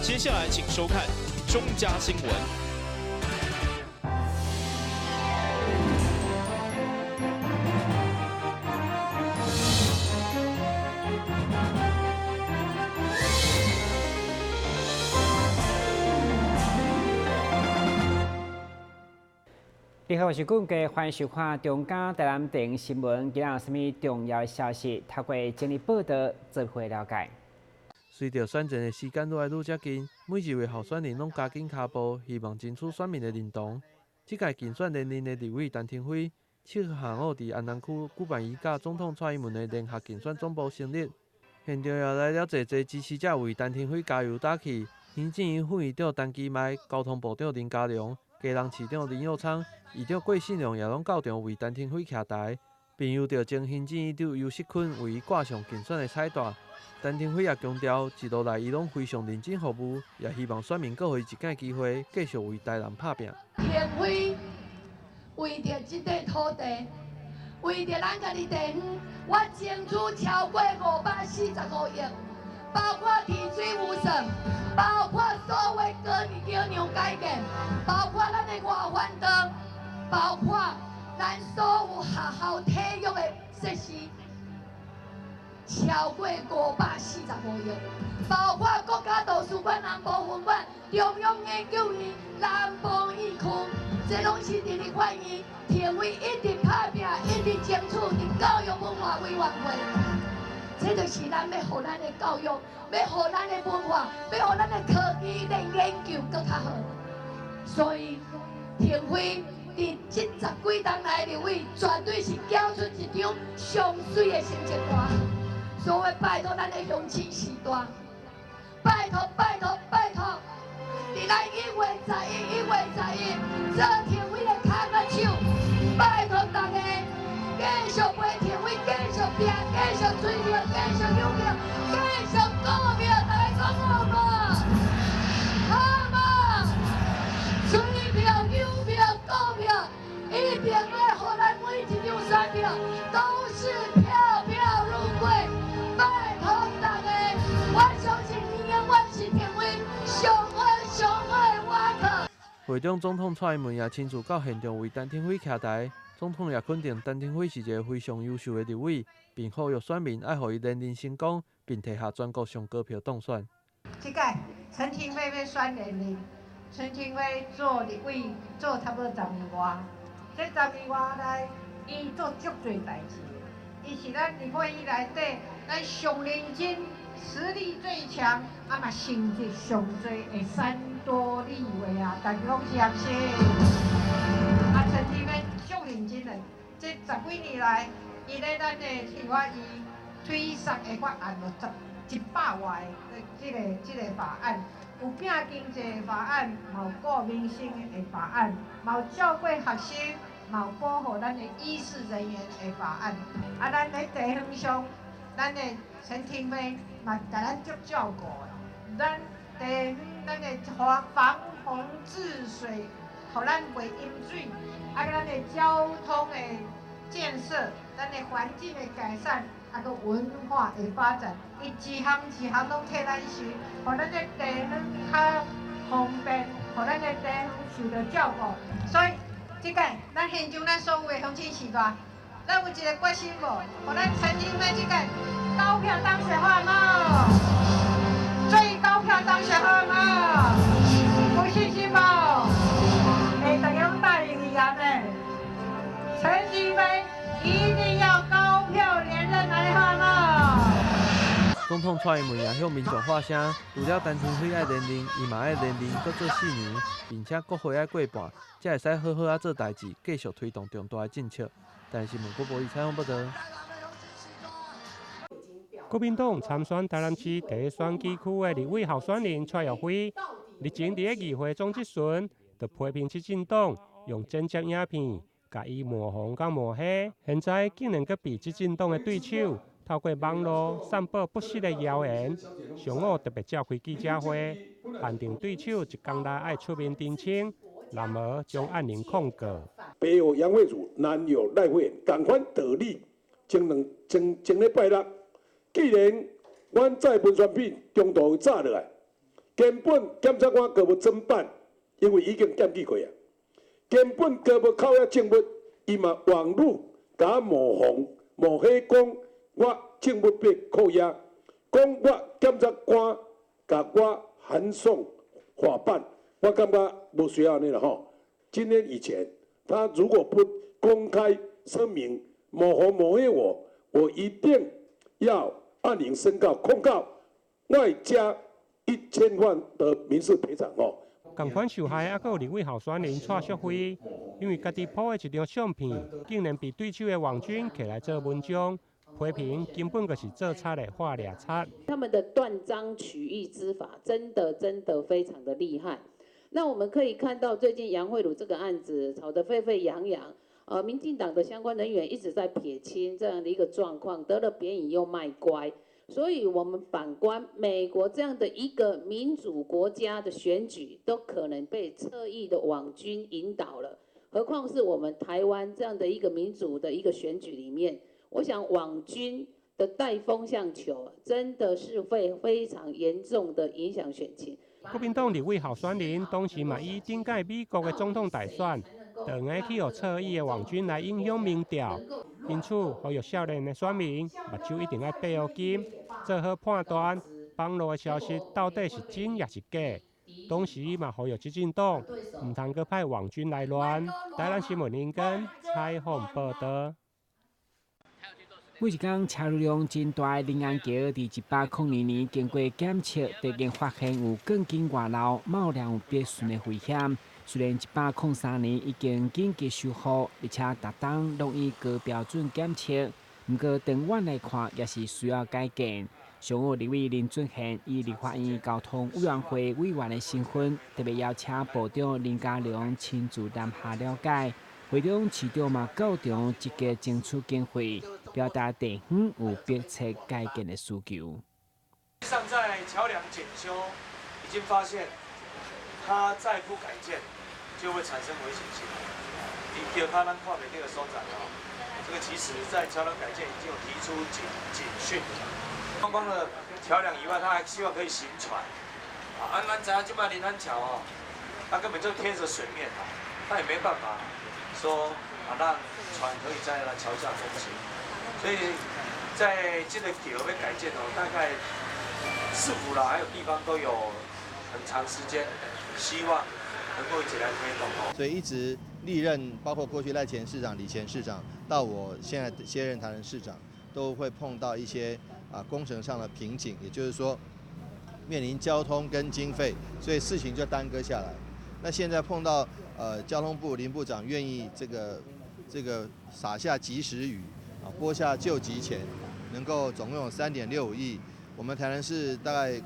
接下來請收看中嘉新聞。你好，我是顧家，歡迎收看中嘉台南電新聞。今仔有啥物重要消息？透過整理報道，做伙了解。隨著選戰的時間愈來愈接近，每一位候選人攏加緊跤步，希望爭取選民的認同。這屆競選連任的立委陳亭妃，7號下午佇安南區舉辦伊佮總統蔡英文的聯合競選總部成立，現場也來了濟濟支持者為陳亭妃加油打氣。行政院副院長陳其邁、交通部長林佳龍、基隆市長林右昌、議長郭信良也攏到場為陳亭妃徛台，並由著前行政院長游錫堃為伊掛上競選的彩帶。陳亭妃也強調，一路來伊攏非常認真服務，也希望選民閣予伊一擺機會，繼續為台南拍拚。亭妃為著這塊土地，為著咱家己地方，我爭取超過545億，包括提水預算，包括所有高橋梁改建，包括咱的外環道，包括咱所有學校體育的設施，超過545億，包括國家圖書館南部分館、中央研究院南部院區，這攏是佇立法院，亭妃一直拍拚，一直爭取佇教育文化委員會。這就是咱欲予咱的教育，欲予咱的文化，欲予咱的科技的研究閣較好。所以，亭妃佇這十幾冬來立委，絕對是繳出一張上媠的成績單。所以拜託咱的鄉親序大，拜託拜託拜託，佇咱1月11，1月11，做亭妃的跤甲手，拜託大家繼續陪亭妃，繼續拚，繼續催票，繼續扭票，繼續顧票，大家講好無？好無？催票、扭票、顧票，一定愛予咱每一張選票都是票票入櫃。拜託大家，我相信你永遠是亭妃上好上好的瓦特。會長總統蔡英文也親自到現場為陳亭妃徛台，總統也肯定陳亭妃是一個非常優秀的立委，並呼籲選民愛予伊連任成功，並提下全國上高票當選。這屆陳亭妃欲選連任，陳亭妃做立委做差不多10年外，這10年外內，伊做足濟代誌。伊是咱立法院內底，咱上認真、實力最強，啊嘛成績上濟的三多立委啊，大家攏相信。啊，陳亭妃足認真的，這十幾年來，伊咧咱的立法院推捒的法案有100外个這個法案，有拼經濟的法案，嘛有顧民生的法案，嘛有照顧學生，嘛有保護咱的醫事人員的法案。啊，咱佇地方上，咱的陳亭妃嘛共咱足照顧的。咱地方咱的防洪治水，予咱袂淹水。啊，咱的交通的建設，咱的環境的改善，啊，閣文化的發展，伊一項一項攏替咱想，予咱的地方較方便，予咱的地方受到照顧。所以，這屆咱現場咱所有的鄉親序大，咱有一個決心無？予咱陳亭妃這屆高票當選好無？最高票當選好無？有信心無？欸，大家攏答應伊啊呢？陳亭妃一定要高票連任來好無？總統蔡英文也向民眾發聲，除了陳亭妃愛連任，伊嘛愛連任閣做4年，並且國會愛過半，才會使好好仔做代誌，繼續推動重大的政策。台視新聞郭博宇採訪報導。國民黨參選台南市第一選舉區的立委候選人蔡若輝，日前佇咧議會總質詢，就批評執政黨用剪接影片，共伊抹紅佮抹黑，現在竟然閣被執政黨的對手透過網路散布不實的謠言。上午特別召開記者會，限定對手一工內愛出面澄清，若無將按鈴控告。北有楊慧如，南有賴慧媛，仝款道理。前兩前前禮拜六，既然阮再文宣品中途炸落來，根本檢察官閣無偵辦，因為已經檢舉過啊。根本閣無扣押證物，伊嘛網路共我抹紅抹黑，講我證物被扣押，講我檢察官共我函送法辦，我感覺無需要按呢啦吼。今天以前，他如果不公開聲明抹紅抹黑我，我一定要按鈴申告控告，外加1000萬的民事賠償哦。仝款受害，猶閣有立委候選人蔡淑慧，因為家己 po 的一張相片，竟然被對手的網軍摕來做文章，批評根本就是做賊的畫掠賊。他們的斷章取義之法，真的真的非常的厲害。那我們可以看到，最近楊蕙如這個案子炒得沸沸揚揚，民進黨的相關人員一直在撇清這樣的一個狀況，得了便宜又賣乖。所以，我們反觀美國這樣的一個民主國家的選舉，都可能被側翼的網軍引導了，何況是我們台灣這樣的一個民主的一個選舉裡面，我想網軍的帶風向球，真的是會非常嚴重的影響選情。國民黨立委候選人當時嘛以頂屆美國的總統大選，就會去予側翼的網軍來影響民調，因此呼籲少年的選民目睭一定愛閉烏金，做好判斷，網路的消息到底是真抑是假。同時嘛呼籲執政黨毋通閣派網軍來亂。台南新聞林根採訪報導。每一工車流量真大的臨安橋，佇102年經過檢測，突然發現有鋼筋外漏，貿然有跌損的危險。雖然103年已經緊急修復，而且逐冬攏以高標準檢測，毋過長遠來看，也是需要改建。上午立委林俊憲以立法院交通委員會委員的身份，特別邀請部長林佳龍親自南下了解。會中市長嘛到場積極爭取經費，表達地方有迫切改建的需求。上在橋梁檢修已經發現，它再不改建就會產生危險性。你橋跤咱看袂著的所在哦，這個其實在橋梁改建已經有提出警訊。觀光的橋梁以外，他還希望可以行船。啊，咱知影這擺臨安橋哦，它根本就貼着水面啊，它也沒辦法說啊讓船可以在那橋下通行。所以在這個橋欲改建哦，大概市府啦，還有地方都有很長時間，希望能夠一起來推動哦。所以一直歷任，包括過去賴前市長、李前市長，到我現在接任台南市長，都會碰到一些工程上的瓶頸，也就是說面臨交通跟經費，所以事情就耽擱下來。那現在碰到交通部林部長願意這個撒下及時雨啊，撥下救急錢，能夠總共有3.65億。我們台南市大概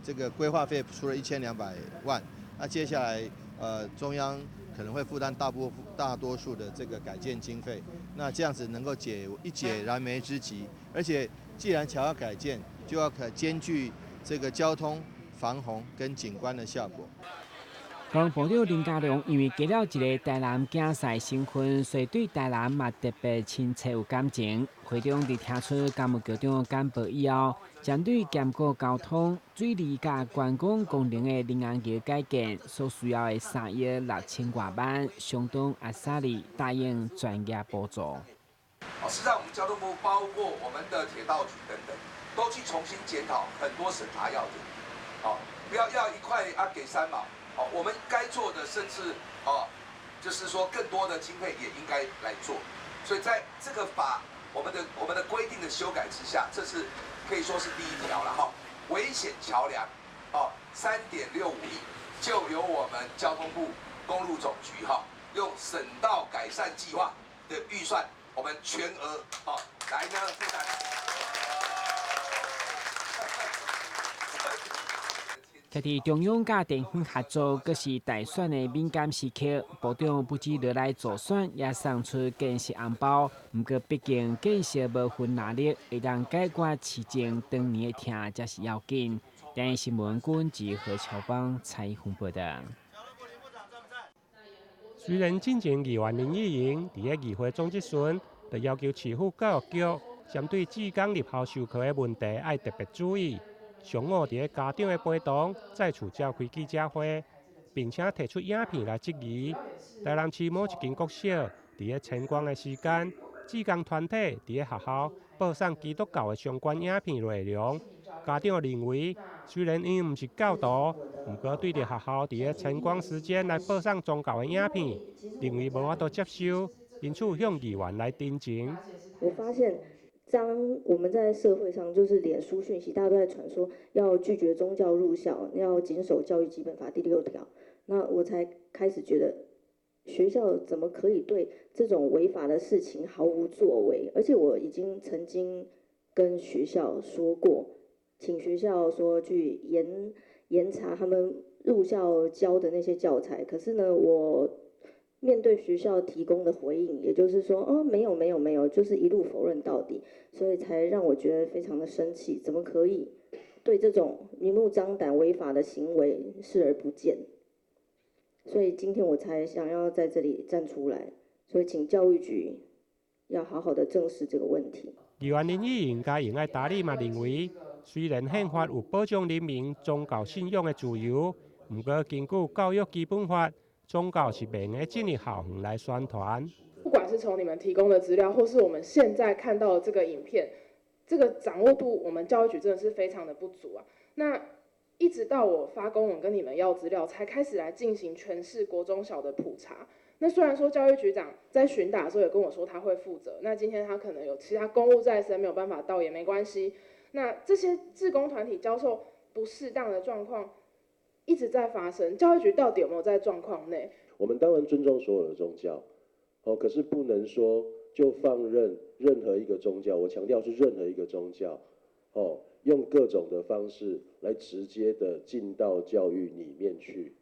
這個規劃費出了1200萬，那接下來中央可能會負擔大多數的這個改建經費，那這樣子能夠一解燃眉之急，而且既然橋要改建，就要可兼具這個交通、防洪跟景觀的效果。交通部長林佳龍因為加了一个台南囝婿身份，所以對台南嘛特別親切有感情。會中佇聽出工務局長簡報以後，針對兼顧交通、水利佮觀光功能的臨安橋改建所需要的3億6千外萬，相當阿薩里答應專業補助。哦，實際上我們交通部包括我們的鐵道局等等，都去重新檢討很多審查要點。哦，不要要1塊啊給3毛。哦，我們該做的，甚至哦，就是說更多的經費也應該來做。所以在這個法，我們的規定的修改之下，這是可以說是第一條了哈。危險橋梁，哦，3.65億，就由我們交通部公路總局哈，用省道改善計劃的預算，我們全額哦來呢負擔。佇佇中央佮地方合作，閣是大選的敏感時刻，部長不止落來助選，也送出建設紅包。毋過，畢竟建設無分藍綠，會當解決市政當年的痛，才是要緊。電視新聞軍及何秋芳採訪報導。雖然進前議員林益榮佇咧議會總質詢，就要求市府教育局針對志工入校授課的問題愛特別注意。上午佇咧家長的陪同，再次召開記者會，並且提出影片來質疑。台南市某一間國小，佇咧晨光的時間，志工團體佇咧學校播送基督教的相關影片內容。家長認為，雖然𪜶毋是教徒，毋過對著學校佇咧晨光時間來播送宗教的影片，認為無法度接受，因此向議員來陳情。我發現，當我們在社會上，就是臉書訊息，大家都在傳說要拒絕宗教入校，要謹守教育基本法第六條，那我才開始覺得，學校怎麼可以對這種違法的事情毫無作為？而且我已經曾經跟學校說過，請學校說去嚴查他們入校教的那些教材，可是呢，我面對學校提供的回應，也就是說，哦，沒有沒有沒有，就是一路否認到底，所以才讓我覺得非常的生氣，怎麼可以對這種明目張膽違法的行為視而不見？所以今天我才想要在這裡站出來，所以請教育局要好好的正視這個問題。議員林義瑩佮英愛達利嘛認為，雖然憲法有保障人民宗教信仰的自由，毋過根據教育基本法，宗教是袂用得進入校園來宣傳。不管是從你們提供的資料，或是我們現在看到的這個影片，這個掌握度，我們教育局真的是非常的不足啊。那一直到我發公文跟你們要資料，才開始來進行全市國中小的普查。那雖然說教育局長在詢打的時候也跟我說他會負責，那今天他可能有其他公務在身，沒有辦法到也沒關係。那這些志工團體教授不適當的狀況一直在發生，教育局到底有沒有在狀況內？我們當然尊重所有的宗教，哦，可是不能說就放任任何一個宗教。我強調是任何一個宗教，哦，用各種的方式來直接的進到教育裡面去，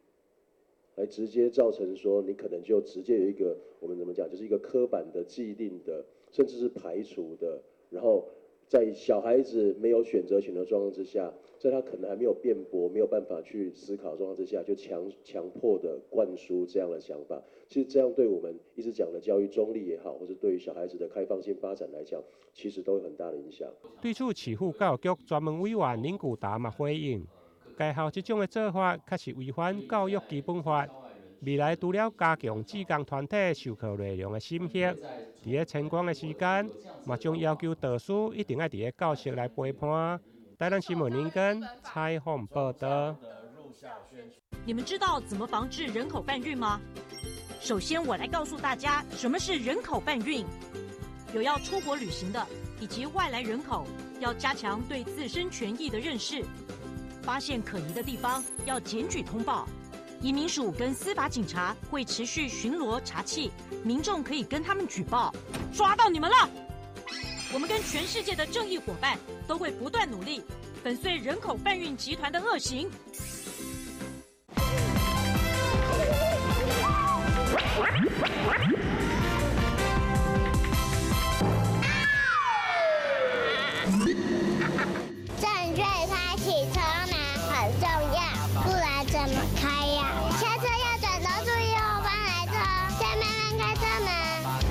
來直接造成說你可能就直接有一個我們怎麼講，就是一個刻板的、既定的，甚至是排除的，然後在小孩子沒有選擇權的狀況之下，在他可能還沒有辯駁、沒有辦法去思考的狀況之下，就強迫的灌輸這樣的想法。其實這樣對我們一直講的教育中立也好，或是對於小孩子的開放性發展來講，其實都有很大的影響。對此，市府教育局專門委員林古達嘛回應，該校這種的做法確實違反教育基本法。未來除了加強志工團體授課內容的審核，佇咧晨光的時間，嘛將要求導師一定愛佇咧教室來陪伴。台南新聞林根採訪報道。你們知道怎麼防治人口販運嗎？首先，我來告訴大家什麼是人口販運。有要出國旅行的以及外來人口，要加強對自身權益的認識。發現可疑的地方要檢舉通報。移民署跟司法警察會持續巡邏查緝，民眾可以跟他們舉報，抓到你們了！我們跟全世界的正義夥伴都會不斷努力，粉碎人口販運集團的惡行。正確開啟車門很重要，不然怎麼開呀？下車要轉頭注意後方來車，再慢慢開車門。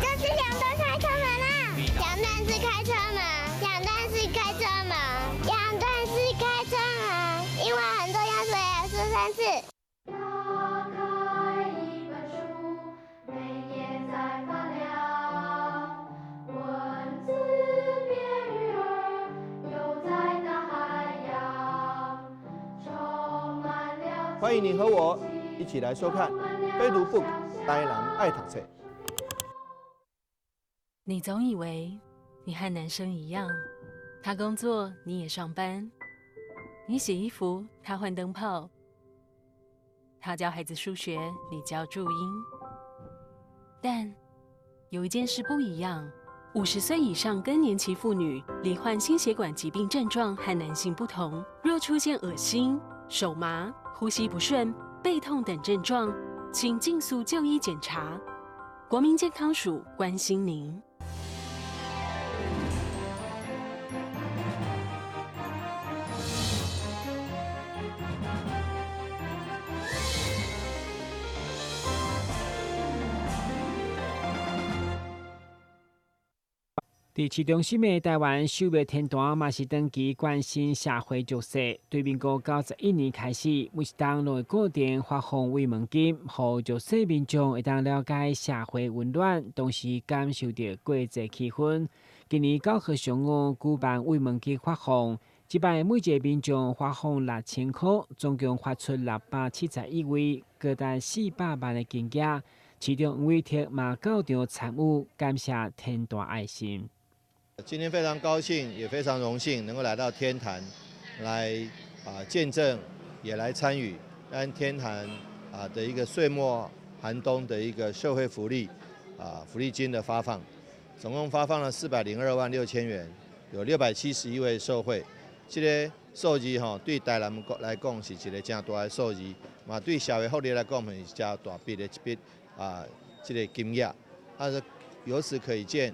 這是兩段開車門啦，兩段式開車門，兩段式開車門，兩段式開車門，因為很重要，所以要說三次。打開一本書，每頁在發亮，文字變魚兒，游在大海洋，充滿了。歡迎你和我一起來收看《非讀 book 台南愛讀冊》。你總以為你和男生一樣，他工作你也上班，你洗衣服他換燈泡，他教孩子數學你教注音。但有一件事不一樣：50歲以上更年期婦女罹患心血管疾病症狀和男性不同，若出現噁心、手麻、呼吸不順、背痛等症狀，請盡速就醫檢查。國民健康署關心您。佇佇市中心的台灣守廟天壇嘛是長期關心社會弱勢。對民國91年開始，每一冬攏會固定發放慰問金，予弱勢民眾會當了解社會溫暖，同時感受著過節氣氛。今年9號上午舉辦慰問金發放，這擺每一个民眾發放6000箍，總共發出671位，高達400萬的金額。市長黃偉哲嘛到場參與，感謝天壇愛心。今天非常高興，也非常榮幸能夠來到天壇，來見證，也來參與咱天壇的一個歲末寒冬的一個社會福利福利金的發放，總共發放了402萬6千元，有671位受惠。這個數字吼對台南來講是一個誠大的數字，嘛對社會福利來講是誠大筆的一筆這個金額。由此可見，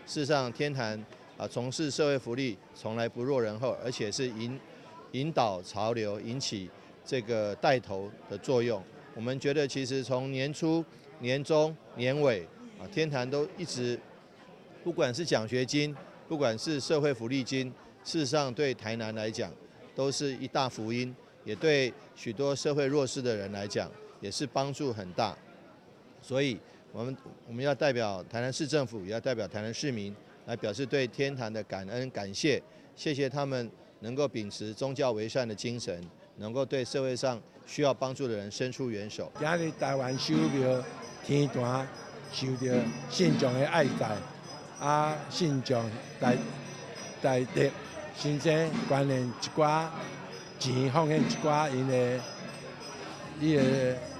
事實上，天壇從事社會福利從來不落人後，而且是引導潮流，引起這個帶頭的作用。我們覺得其實從年初、年中、年尾天壇都一直，不管是獎學金，不管是社會福利金，事實上對台南來講都是一大福音，也對許多社會弱勢的人來講也是幫助很大。所以，我們要代表台南市政府，也要代表台南市民，來表示對天壇的感恩感謝，謝謝他們能夠秉持宗教為善的精神，能夠對社會上需要幫助的人伸出援手。今日台灣守廟天壇受著信眾的愛戴，信眾大大德先生捐獻一寡錢，奉獻一寡𪜶的伊个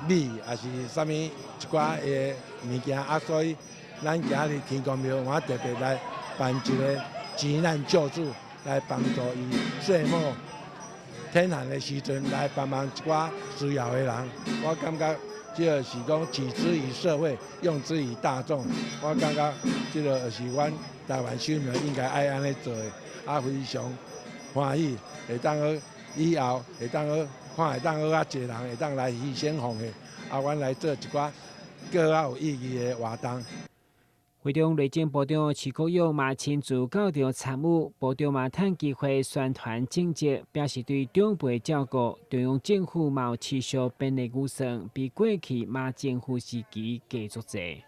米，抑是啥物一寡的物件所以咱今日天公廟我特別來辦一個急難救助，來幫助伊歲末天寒的時陣來幫忙一寡需要的人。我感覺這個是講取之於社會，用之於大眾。我感覺這個是阮台灣守廟應該愛按呢做的，非常歡喜，會當閣以後會當閣看會當閣較濟人會當來犧牲奉獻，阮來做一寡閣較有意義的活動。會中內政部長徐國勇嘛親自到場參與，部長嘛趁機會宣傳政績，表示對長輩照顧，中央政府嘛有持續編列預算，比過去馬政府時期加足濟。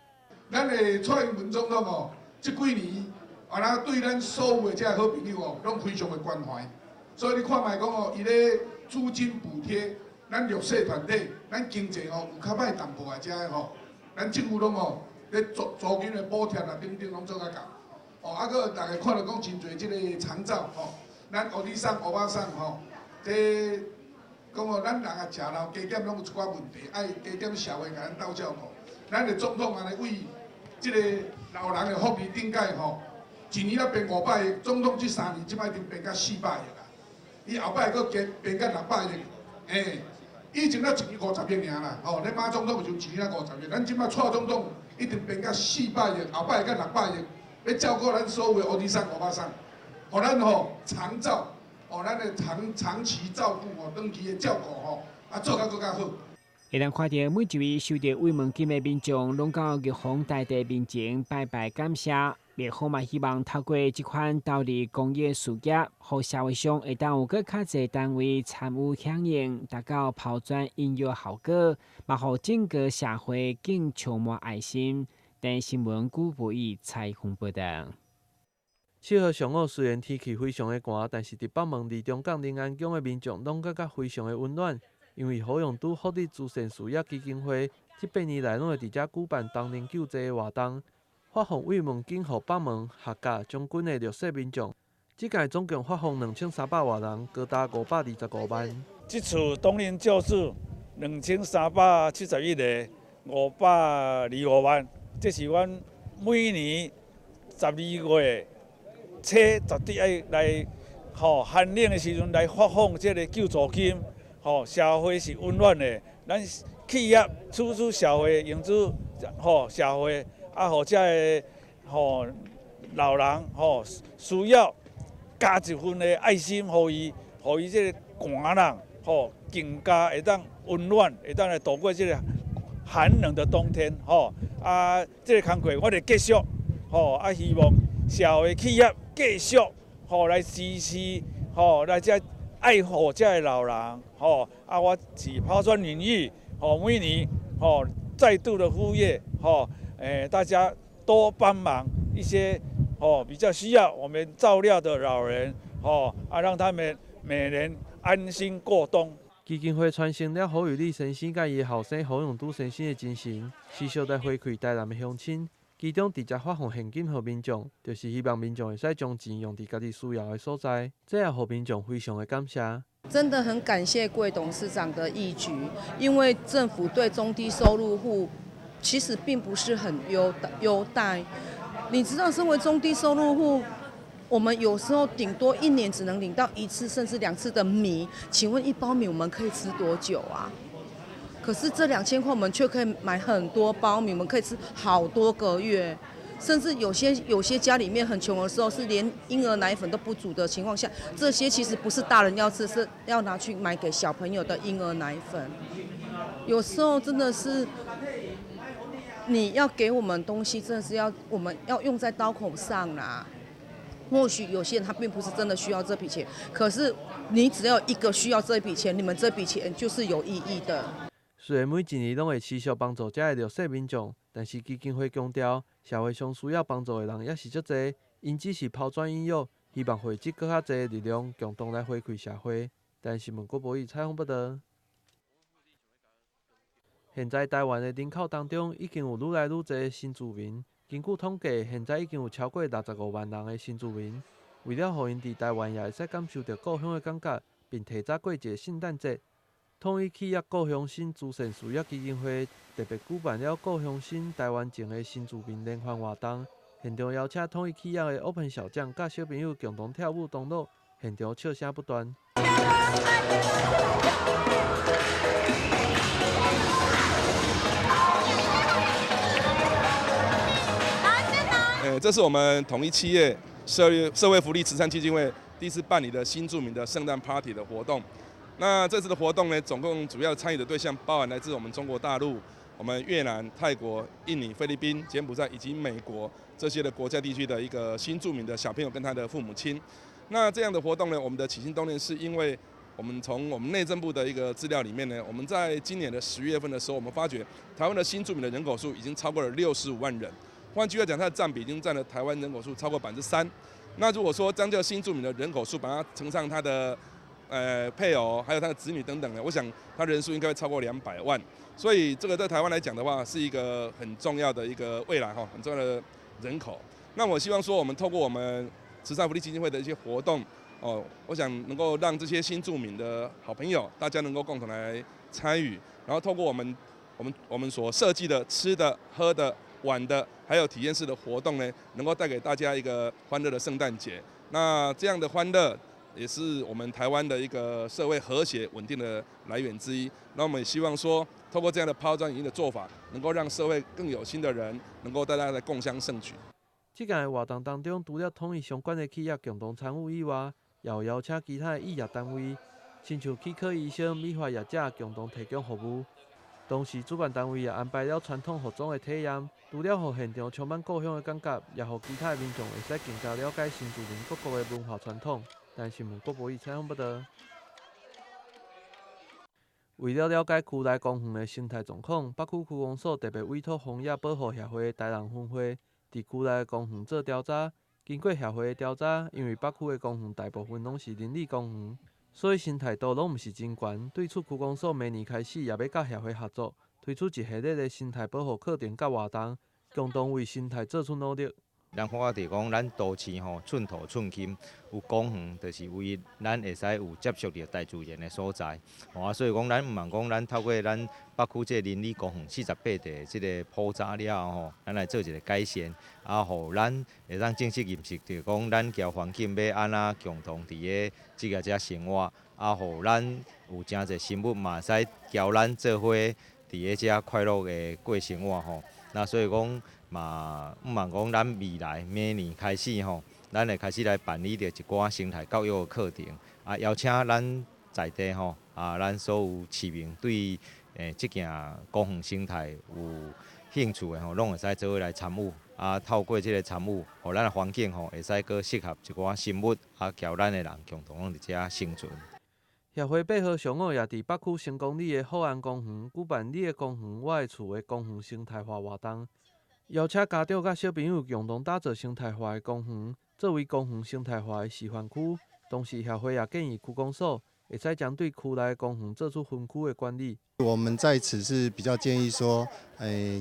咱的蔡英文總統哦，這幾年那對咱所有的這个好朋友哦，攏非常的關懷。所以你看覓講哦，伊咧租金補貼，咱弱勢團體，咱經濟哦有較歹淡薄的這个吼，咱政府攏哦咧租金的補貼啊等等攏做較夠。哦，閣大家看著講真濟這个長照吼，咱歐吉桑、歐巴桑吼，這講哦，咱人啊食老加減攏有一寡問題，愛加減社會共咱鬥照顧。咱的總統按呢為這个老人的福利頂蓋吼，一年仔編500億，總統這3年這擺已經編到400億啦。伊後擺閣加編到600億，以前咱一年50億爾啦，吼，咧馬總統就一年仔50億，咱這擺蔡總統已經編到400億，後擺會到600億，欲照顧咱所有的歐吉桑、歐巴桑，予咱吼長照，予咱的長期照顧吼，長期的照顧吼，做甲閣較好。會當看著每一位收著慰問金的民眾，攏到玉皇大帝面前拜拜感謝。廟方嘛希望透過這款投入公益事業，予社會上會當有閣較濟單位參與響應，達到拋磚引玉效果，嘛予整個社會更充滿愛心。電視新聞古博義採訪報導。7號上午雖然天氣非常的寒，但是佇北門離中港靈安宮的民眾攏感覺非常的溫暖，因為好用拄福利慈善事業基金會這8年來攏會佇遮舉辦冬令救濟的活動，發放慰問金予北門、客家、將軍的弱勢民眾。這屆總共發放2300外人，高達525萬。這次冬令救助2371个，525萬，這是阮每年12月初絕對愛來，吼寒冷的時陣來發放這个救助金，吼社會是溫暖的，咱企業處處社會用做吼社會，予這个吼老人吼需要加一份的愛心，予伊，予伊這个寒冷吼更加會當溫暖，會當來度過這个寒冷的冬天，吼這个工課我會繼續，吼希望。社会企业继续吼来支持吼来遮爱护遮的老人吼啊！我是抛砖引玉吼，每年吼再度的呼吁吼，大家多帮忙一些吼比较需要我们照料的老人吼啊，让他们每年安心过冬。基金会传承了侯友宜先生佮伊的后生侯永笃先生的精神，持续来回馈台南的乡亲。其中直接发放现金予民众，就是希望民众会使将钱用伫家己需要的所在，这也予民众非常的感谢。真的很感谢贵董事长的义举，因为政府对中低收入户其实并不是很优待。你知道，身为中低收入户，我们有时候顶多一年只能领到一次甚至2次的米，请问一包米我们可以吃多久啊？可是这2000块我们却可以买很多包米，我们可以吃好多个月，甚至有些家里面很穷的时候，是连婴儿奶粉都不足的情况下，这些其实不是大人要吃，是要拿去买给小朋友的婴儿奶粉。有时候真的是，你要给我们东西，真的是要我们要用在刀口上啦。或许有些人他并不是真的需要这笔钱，可是你只要一个需要这笔钱，你们这笔钱就是有意义的。虽然每一年拢会持续帮助遮的弱势民众，但是基金会强调，社会上需要帮助的人也是足济，𪜶只是抛砖引玉，希望汇集阁较济力量，共同来回馈社会。但是问郭博宇采访报道。现在台湾的人口当中，已经有愈来愈济新住民。根据统计，现在已经有超过65万人的新住民。为了予𪜶伫台湾也会使感受到故乡的感觉，并提早过一个圣诞节，统一企业故乡新慈善事业基金会特别举办了故乡新台湾情的新住民联欢活动，现场邀请统一企业的 Open 小将佮小朋友共同跳舞同乐，现场笑声不断。这是我们统一企业社会福利慈善基金会第一次办理的新住民的圣诞 party 的活动。那这次的活动呢，总共主要参与的对象包含来自我们中国大陆、我们越南、泰国、印尼、菲律宾、柬埔寨以及美国这些的国家地区的一个新住民的小朋友跟他的父母亲。那这样的活动呢，我们的起心动念是因为我们从我们内政部的一个资料里面呢，我们在今年的10月份的时候，我们发觉台湾的新住民的人口数已经超过了65万人。换句话讲，它的占比已经占了台湾人口数超过3%。那如果说将这个新住民的人口数把它乘上他的配偶，还有他的子女等等的，我想他人数应该会超过200万。所以这个在台湾来讲的话，是一个很重要的一个未来哈，很重要的人口。那我希望说，我们透过我们慈善福利基金会的一些活动哦，我想能够让这些新住民的好朋友，大家能够共同来参与，然后透过我们所设计的吃的、喝的、玩的，还有体验式的活动呢，能够带给大家一个欢乐的圣诞节。那这样的欢乐，也是我们台湾的一个社会和谐稳定的来源之一。那我们也希望说，透过这样的抛砖引玉的做法，能够让社会更有心的人，能够大家来共襄盛举。这届的活动当中，除了统一相关的企业共同参与以外，也有邀请其他的异业单位，亲像齿科医生、美发业者共同提供服务。同时，主办单位也安排了传统服装的体验，除了予现场充满故乡的感觉，也予其他的民众会使更加了解新住民各国的文化传统。但是，问郭博宇采访报道。为了了解区内公园的生态状况，北区区公所特别委托荒野保护协会台南分会，伫区内的公园做调查。经过协会的调查，因为北区的公园大部分拢是邻里公园，所以生态度拢毋是真悬。对此，区公所明年开始也欲佮协会合作，推出一系列的生态保护课程佮活动，共同为生态做出努力。咱发觉讲，咱都市吼寸土寸金，有公园就是为咱会使有接触著大自然的所在。吼啊，所以讲咱毋茫讲，咱透过咱北区这个邻里公园48地这个普查了后吼，咱来做一个改善，啊，予咱会当正式认识著讲，咱交环境欲按怎共同伫咧这个遮生活，啊，予咱有诚济生物嘛会使交咱做伙伫咧遮快乐的过生活吼。那所以讲嘛，毋茫讲咱未来明年开始吼，咱会开始来办理著一寡生态教育的课程，啊，邀请咱在地吼，啊，咱所有市民对这件公园生态有兴趣的吼，拢会使做伙来参与。啊，透過這个參與，予咱的環境吼會使閣適合一寡生物，啊，交咱的人共同攏佇遮生存。協會8號上午也佇北區成功里的好安公園舉辦“你的公園，我的厝”的公園生態化活動，邀請家長佮小朋友共同打造生態化的公園，作為公園生態化的示範區。同時，協會也建議區公所會使針對區內公園做出分區的管理。我們在此是比較建議說，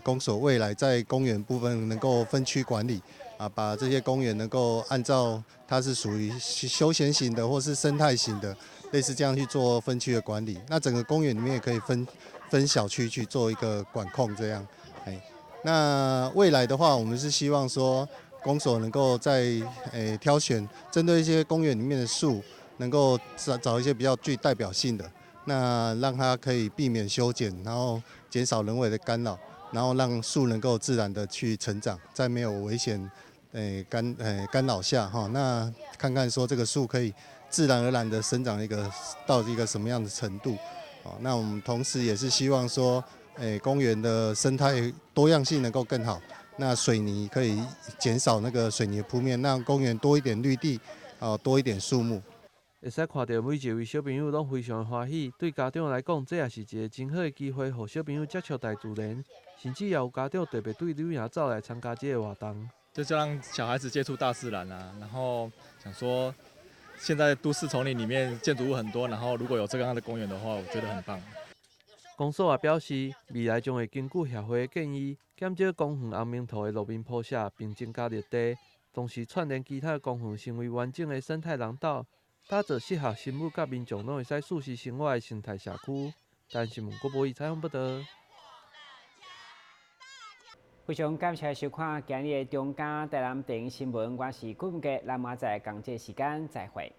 公所未來在公園部分能夠分區管理，啊，把這些公園能夠按照它是屬於休閒型的或是生態型的，類似這樣去做分區的管理。那整個公園裡面也可以分小區去做一個管控，這樣。那未來的話，我們是希望說，公所能夠在挑選針對一些公園裡面的樹，能夠找找一些比較具代表性的，那讓它可以避免修剪，然後減少人為的干擾，然後讓樹能夠自然的去成長，在沒有危險干擾下哈，那看看說這個樹可以自然而然的生長一個到一個什麼樣的程度，哦，那我們同時也是希望說，公園的生態多樣性能夠更好。那水泥可以減少那個水泥的鋪面，讓公園多一點綠地，哦，多一點樹木。會使看著每一位小朋友攏非常歡喜，對家長來講，這也是一个真好的機會，予小朋友接觸大自然，甚至也有家長特別對旅行走來參加這个活動。就是讓小孩子接觸大自然啊，然後想說，現在都市叢林裡面建築物很多，然後如果有這個樣的公園的話，我覺得很棒。公所也表示，未來將會根據協會的建議，減少公園紅棉塗的路面鋪設，並增加綠地，同時串聯其他公園成為完整的生態廊道，打造適合生物佮民眾攏會使舒適生活的生態社區。台視新聞郭博義採訪報導。非常感謝收看今日的中嘉台南電視新聞，我是郭文傑，咱明仔載仝這時間再會。